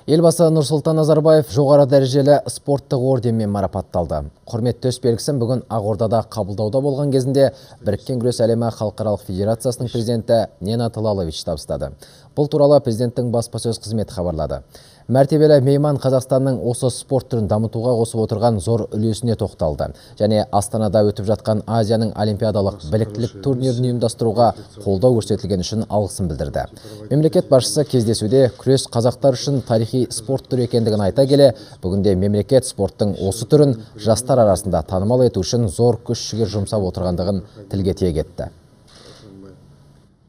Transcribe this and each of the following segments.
Елбасы Нұрсұлтан Назарбаев жоғары дәрежелі спорттық орденмен марапатталды. Құрмет төс белгісін бүгін Ақордада қабылдауда болған кезінде Біріккен күрес әлемі халықаралық федерациясының президенті Ненад Лалович табыстады. Бұл туралы президенттің баспасөз қызметі хабарлады. Мәртебелі мейман Қазақстанның осы спорт түрін дамытуға қосып отырған зор үлесіне тоқталды. Және Астанада өтіп жатқан Азияның олимпиадалық біліктілік турнирін ұйымдастыруға қолдау көрсетілген үшін алғысын білдірді. Мемлекет басшысы кездесуде күрес қазақтар үшін тарихи спорт түрі екендігін айта келе, бүгінде мемлекет спорттың осы түрін жастар арасында танымал ету үшін зор күш жігер жұмсап отырғандығын тілге тиек етті. Мы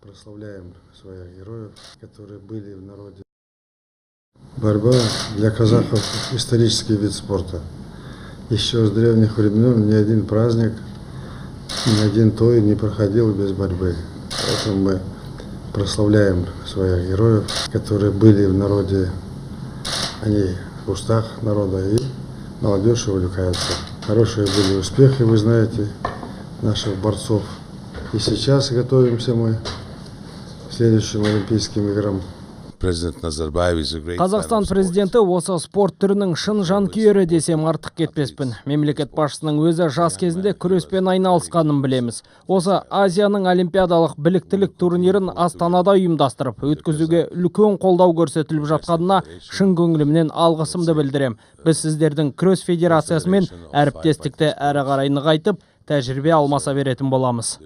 прославляем своих героев, которые были в народе. Борьба для казахов – исторический вид спорта. Еще с древних времен ни один праздник, ни один той не проходил без борьбы. Поэтому мы прославляем своих героев, которые были в народе, они в устах народа, и молодежь увлекается. Хорошие были успехи, вы знаете, наших борцов. И сейчас готовимся мы к следующим Олимпийским играм. Қазақстан президенті осы спорт түрінің шын жанкүйері десем, артық кетпеспін. Мемлекет басшысының өзі жас кезінде күреспен айналысқанын білеміз. Осы Азияның олимпиадалық біліктілік турнирін Астанада ұйымдастырып, өткізуге үлкен қолдау көрсетіліп жатқанына шын көңілімнен алғысымды білдірем. Біз сіздердің күрес федерациясымен әріптестікті әрі қарай нығайтып, тәжірибе алмаса беретін боламыз.